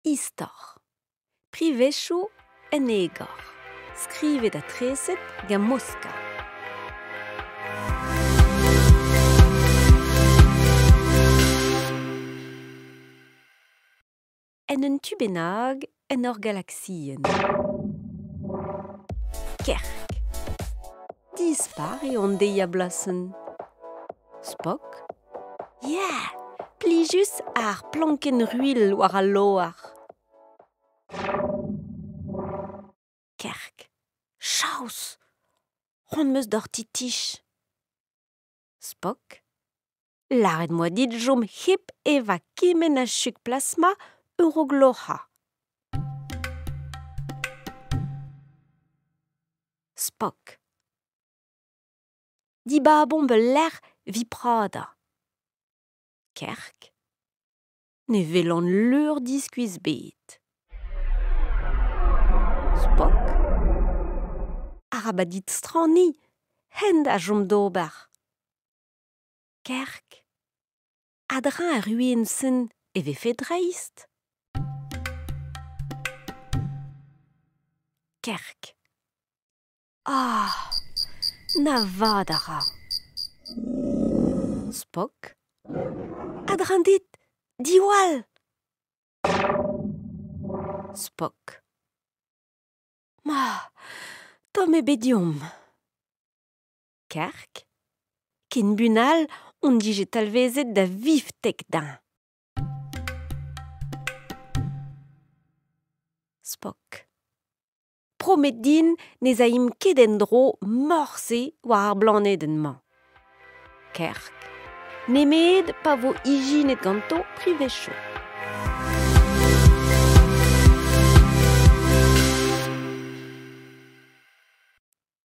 Istor. Privezioù en egor. Skrivet ha treset gant Mosca. En un tu bennak en ur galaksienn. Kerk. Dispar eo an deiz a blasenn. Spock. Yeah! Plijus ar plankenn ruilh war al loar. Kerk. Chaos! C'hoant 'm eus d'hor titich. Spock. Lâret 'moa dit chom hep evañ kement a chug plasma eurogloc'hañ. Spock. Dibabomp ul lec'h evit pradañ. Kerk. Ne welan leur diskuizh ebet. Spock. Arabat dit straniñ, hent a chom d'ober. Kerk. A-dreñv ar ruilhenn-sen e vefe dreist. Kerk. Ah! Na vat a ra! Spock. A-dreñv dit! Diwall! Spock. Ma, tomm eo bet deomp. Kerk. Ken buan all hon dije talvezet da viftek din. Spock. Promet din ne'z aimp ket en-dro morse war ar blanedenn-mañ. Kerk. Nemet pa vo ijinet ganto privezioù.